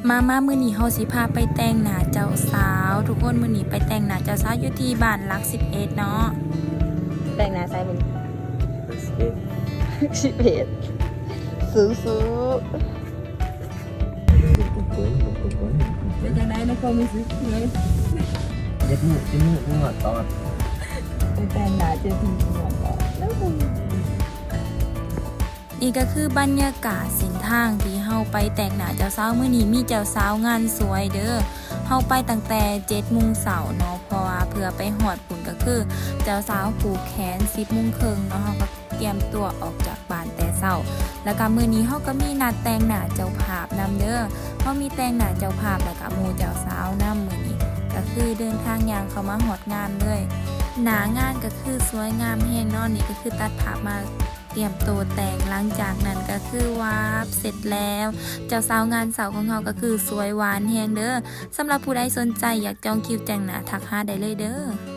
ມາ ມາ ມື້ນີ້ເຮົາຊິພາໄປແຕ່ງໜ້າເຈົ້າສາວ ທຸກຄົນ. ມື້ນີ້ໄປແຕ່ງໜ້າເຈົ້າສາວຢູ່ທີ່ບ້ານຫຼັກສິບເອັດເນາະ. ແຕ່ງໜ້າໃສມື້ນີ້? ສິບເອັດ ສູ້ໆ. ເປັນຈັ່ງໃດໃນຄວາມຮູ້ສຶກເລີຍ? ເຈັບມື ເຈັບມື ປວດຕອດ ໄປແຕ່ງໜ້າເຈັບມືປວດຕອດ. ນີ້ກໍຄືບັນຍາກາດເສັ້ນທາງທີ່ເຮົາໄປແຕ່ງໜ້າເຈົ້າສາວ. ມື້ນີ້ມີເຈົ້າສາວງານສວຍເດີ. ເຮົາໄປຕັ້ງແຕ່ເຈັດໂມງເຊົ້າເນາະ ເພາະວ່າເພື່ອໄປຮອດພຸ້ນກໍຄືເຈົ້າສາວຜູກແຂນສິບໂມງເຄິ່ງເນາະ. ເຮົາກໍກຽມຕົວອອກຈາກບ້ານແຕ່ເຊົ້າ ແລ້ວກໍມື້ນີ້ເຮົາກໍມີນັດແຕ່ງໜ້າເຈົ້າພາບນຳເດີ. ເຮົາມີແຕ່ງໜ້າເຈົ້າພາບ ແລ້ວກໍໝູ່ເຈົ້າສາວນຳ. ມື້ນີ້ກໍຄືເດີນທາງຍ່າງເຂົ້າມາຮອດງານເລີຍ. ໜ້າງານກໍຄືສວຍງາມແຮງເນາະ. ນີ້ກໍຄືຕັດພາບມາ ຕຽມໂຕແຕ່ງ. ຫຼັງຈາກນັ້ນກໍຄືວາບເສັດແລ້ວ. ເຈົ້າສາວງານເຊົ້າຂອງເຮົາກໍຄືສວຍຫວານແຮງເດີ. ສຳລັບຜູ້ໃດສົນໃຈຢາກຈອງຄິວແຕ່ງໜ້າ ທັກຫາໄດ້ເລີຍເດີ.